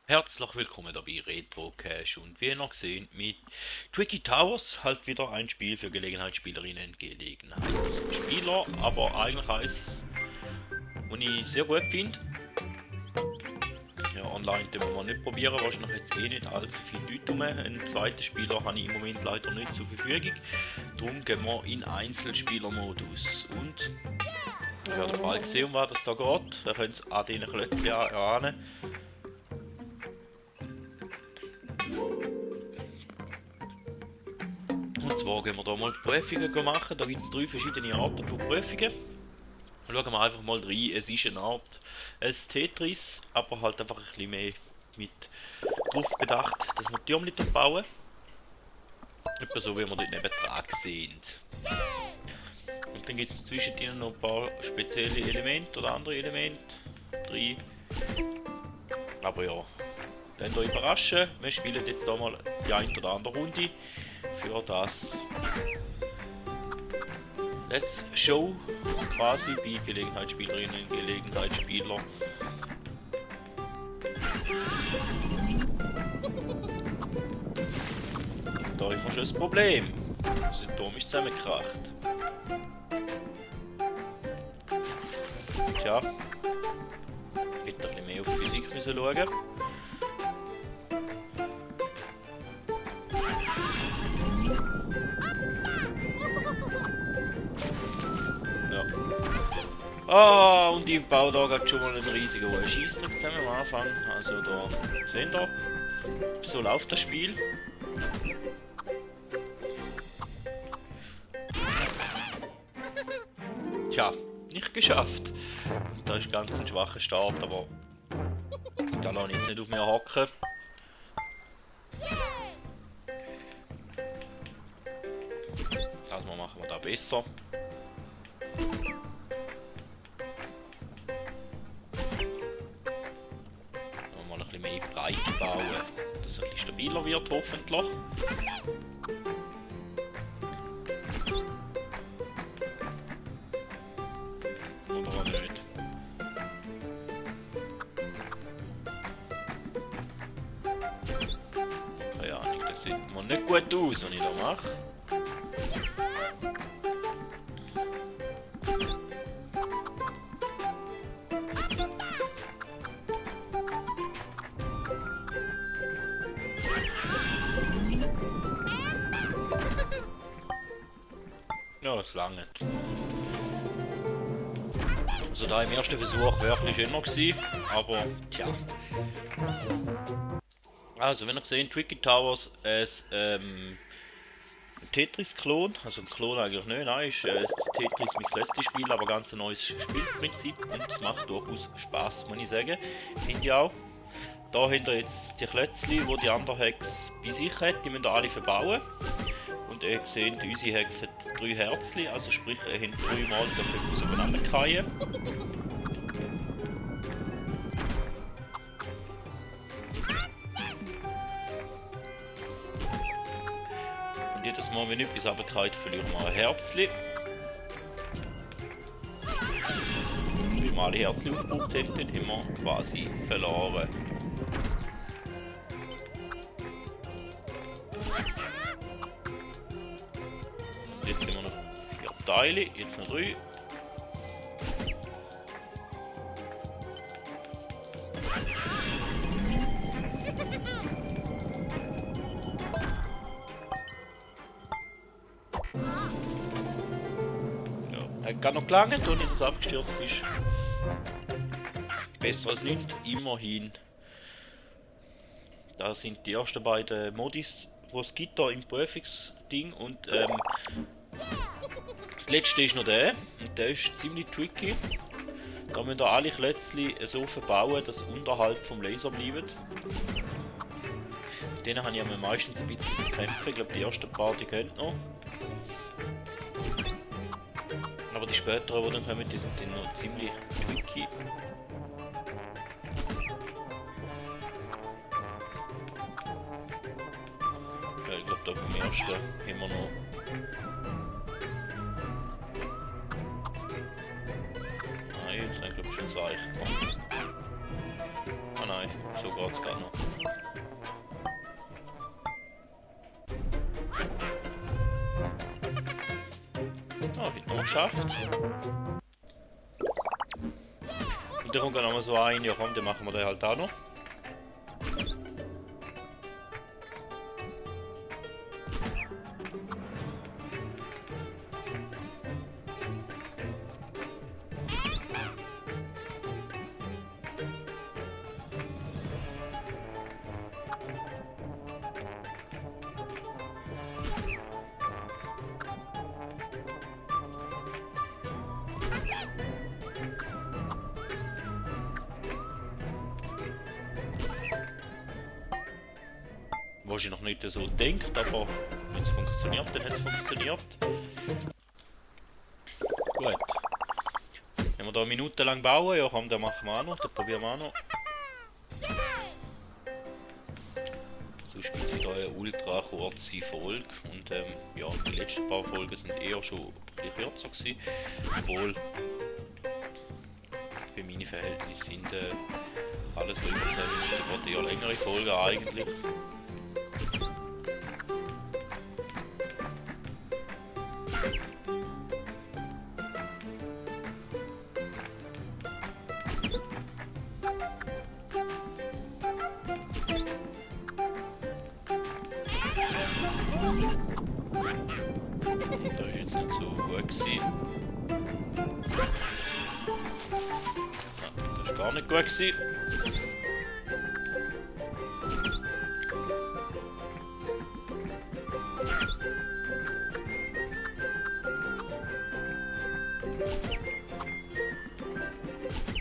Herzlich willkommen dabei Retro Cash und wie ihr noch gesehen mit Twiki Towers halt wieder ein Spiel für Gelegenheitsspielerinnen, Gelegenheitsspieler, aber eigentlich eins, was ich sehr gut finde. Ja, online den wir mal nicht probieren, wahrscheinlich jetzt eh nicht allzu viele Leute rum. Einen zweiten Spieler habe ich im Moment leider nicht zur Verfügung. Darum gehen wir in Einzelspielermodus und ihr werdet bald sehen, um was es da geht. Ihr könnt es an diesen Klötzchen erahnen. Und zwar gehen wir da mal Prüfungen machen. Da gibt es 3 verschiedene Arten von Prüfungen. Schauen wir einfach mal rein. Es ist eine Art als Tetris, aber halt einfach ein bisschen mehr mit drauf bedacht, dass wir Türme bauen. Etwa so, wie wir dort neben dran sehen. Und dann gibt es zwischen ihnen noch ein paar spezielle Elemente oder andere Elemente. 3. Aber ja, lasst euch überraschen. Wir spielen jetzt da mal die eine oder andere Runde für das Let's Show quasi bei Gelegenheitsspielerinnen und Gelegenheitsspieler. Da haben wir schon ein Problem. Das Symptom ist zusammengekracht. Tja, hätte ein bisschen mehr auf die Physik müssen schauen. Ah, und ich baue da gerade schon mal einen riesigen Scheissdruck zusammen am Anfang. Also da seht ihr, so läuft das Spiel. Tja, nicht geschafft. Da ist ganz ein schwacher Start, aber da lasse ich jetzt nicht auf mir hocken. Also machen wir da besser. Mehr Breite bauen, dass es ein bisschen stabiler wird, hoffentlich. Oder auch nicht. Keine Ahnung, das sieht mir nicht gut aus, was ich da mache. Ja, das lange. Also da im ersten Versuch wirklich schöner gewesen, aber tja. Also wenn ihr seht, Twiki Towers ist ein Tetris-Klon, also ein Klon eigentlich nicht, nein, ist Tetris mit Klötzchen-Spiel, aber ganz ein neues Spielprinzip und macht durchaus Spaß, muss ich sagen. Finde ich auch. Da habt ihr jetzt die Klötzchen, die die andere Hex bei sich hat, die müsst ihr alle verbauen. Und ihr seht, unsere Hex hat 3 Herzchen, also sprich, ihr habt 3 Mal dafür aufeinander fallen. Und jedes Mal, wenn etwas runterfällt, verlieren wir ein Herzchen. Wenn wir alle Herzchen aufgebraucht haben, dann haben wir quasi verloren. Jetzt haben wir noch 4 Teile, jetzt noch 3. Ja, hat gar noch gelangt, ohne dass es abgestürzt ist. Besser als nichts, immerhin. Da sind die ersten beiden Modis, die es gibt hier im Prüfungsding und das letzte ist noch der, und der ist ziemlich tricky. Da müssen wir alle Klötzchen so verbauen, dass sie unterhalb vom Laser bleiben. Mit denen habe ich ja meistens ein bisschen zu kämpfen, ich glaube die ersten paar die können noch. Aber die späteren, die dann kommen, die sind dann noch ziemlich tricky. Ja, ich glaube da vom ersten haben wir noch. Jetzt eigentlich schon das reicht. Ah nein. nein, so geht's gar noch. Ah, wird noch geschafft. Und da kommt dann nochmal so ein, ja komm, dann machen wir den halt auch noch. Was ich noch nicht so denkt, aber wenn es funktioniert, dann hat es funktioniert. Gut. Wenn wir da eine Minute lang bauen, ja komm, dann machen wir auch noch, dann probieren wir auch noch. Sonst gibt es wieder eine ultra kurze Folge und ja, die letzten paar Folgen sind eher schon ein bisschen kürzer gewesen, obwohl für meine Verhältnisse sind alles über 10 Minuten eher längere Folgen eigentlich. Das ist jetzt nicht so gut gewesen. Nein, das ist gar nicht gut gewesen.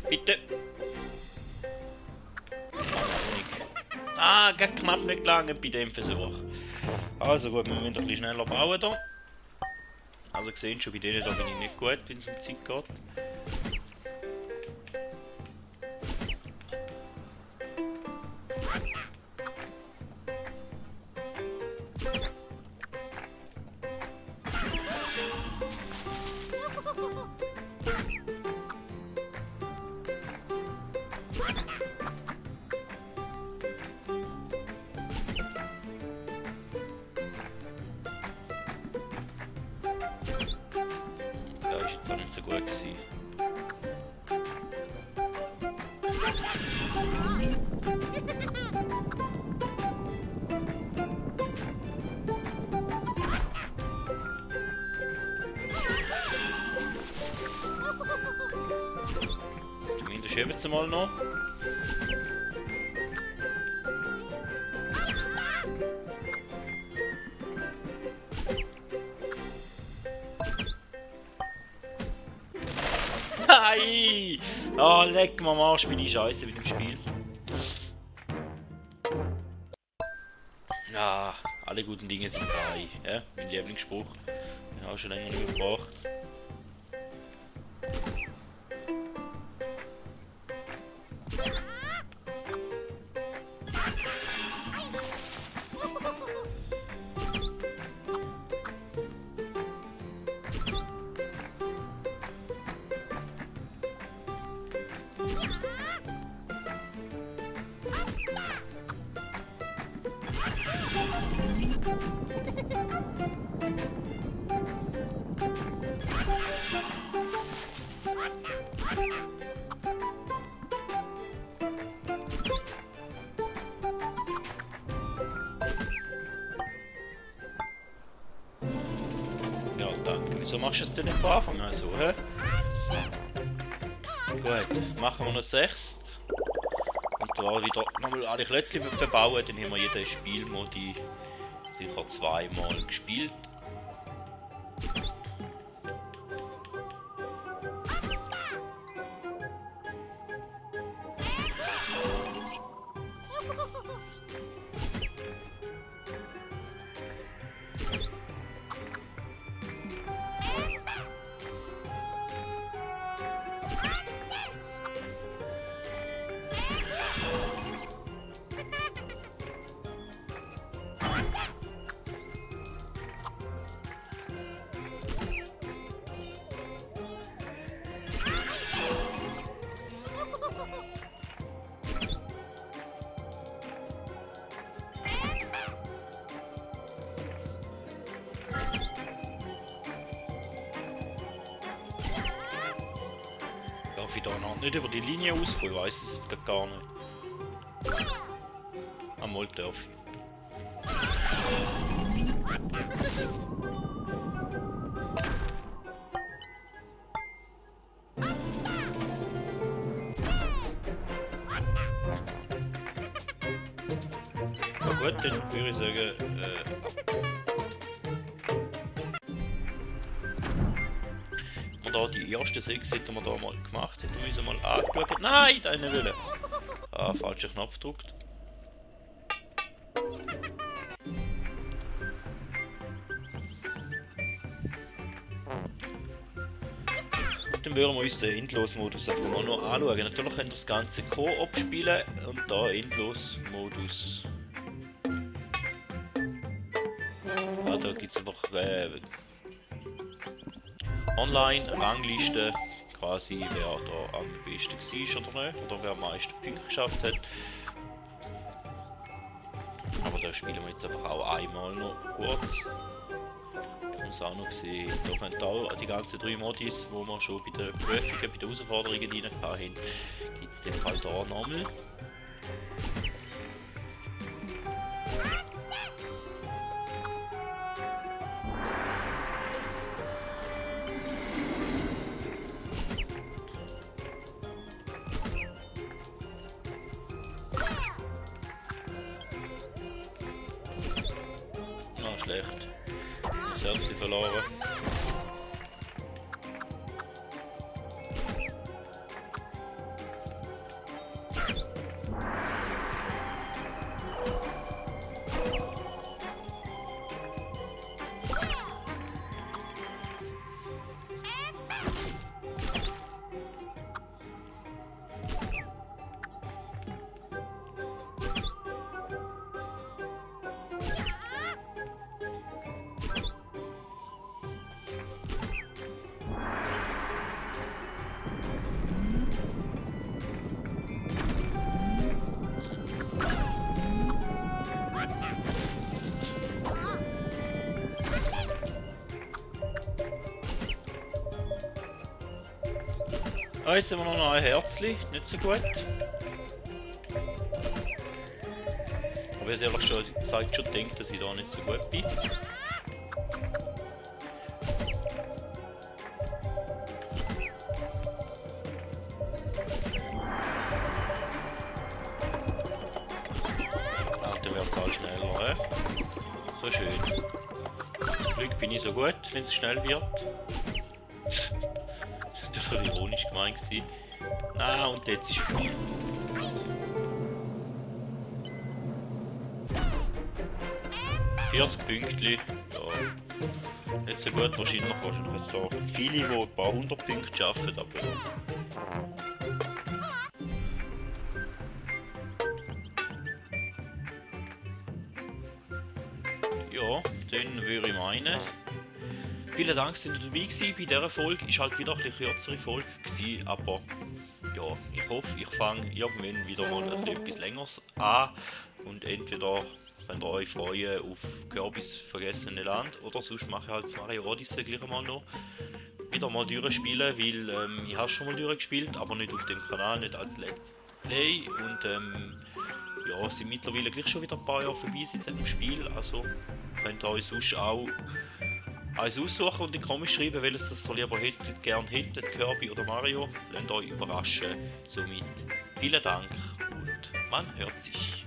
Bitte. Ah, geht knapp nicht gelangt bei dem Versuch. Also gut, wir müssen ein bisschen schneller bauen hier. Also gesehen schon bei denen da bin ich nicht gut, wenn es um Zeit geht. Das ist jetzt auch nicht so gut gewesen. Zumindest schieben sie mal noch. Nein! Oh, leck mir am Arsch, bin ich scheiße mit dem Spiel. Ja, alle guten Dinge sind drei. Ja, mein Lieblingsspruch. Den habe ich schon länger nicht mehr gebracht. Ja, danke. Wieso machst du es denn nicht von Anfang an so, hä? Gut, machen wir noch 6. Und da wieder nochmal alle Klötzchen verbauen, dann haben wir jeden Spielmodi sicher 2-mal gespielt. Darf ich da noch nicht über die Linie auskommen? Ich weiss es jetzt grad gar nicht. Einmal darf ich. Na gut, dann würde ich sagen, da die ersten 6 hätten wir da mal gemacht, hätten wir uns mal angeschaut. Nein, deine Wille! Ah, falscher Knopf gedrückt. Dann würden wir uns den Endlos-Modus einfach mal noch anschauen. Natürlich könnt ihr das Ganze Koop spielen und da Endlos-Modus. Ah, da gibt es einfach Online-Rangliste, quasi wer da am besten war oder nicht, oder wer am meisten Punkte geschafft hat. Aber da spielen wir jetzt einfach auch einmal noch kurz. Ich muss auch noch sehen, da könnt ihr auch die ganzen 3 Modis, die wir schon bei den Prüfungen, bei den Herausforderungen rein haben, gibt es den Fall da nochmal. Schlecht. Selbst verloren. Ah, jetzt haben wir noch ein Herzli, nicht so gut. Aber ich ehrlich gesagt schon denkt, dass ich da nicht so gut bin. Ah, dann wird es halt schneller, so schön. Zum Glück bin ich so gut, wenn es schnell wird. Das war ironisch gemeint gewesen. Na, und jetzt ist viel. Pünktli. Ja. Nicht so gut, wahrscheinlich so viele, die ein paar 100 Punkte schaffen, aber ja, dann würde ich meinen. Vielen Dank, dass ihr dabei gewesen. Bei dieser Folge war halt wieder eine kürzere Folge gewesen, aber ja, ich hoffe, ich fange irgendwann wieder mal etwas Längeres an und entweder könnt ihr euch freuen auf Kirby's Vergessene Land oder sonst mache ich halt das Mario Odyssey gleich einmal noch wieder mal durchspielen, weil ich habe schon mal durchgespielt, aber nicht auf dem Kanal, nicht als Let's Play und ja, es sind mittlerweile gleich schon wieder ein paar Jahre vorbei seit dem Spiel, also könnt ihr euch sonst auch eins aussuchen und in die Kommentare schreiben, welches das so lieber hättet, gern hättet, Kirby oder Mario. Lasst euch überraschen. Somit vielen Dank und man hört sich.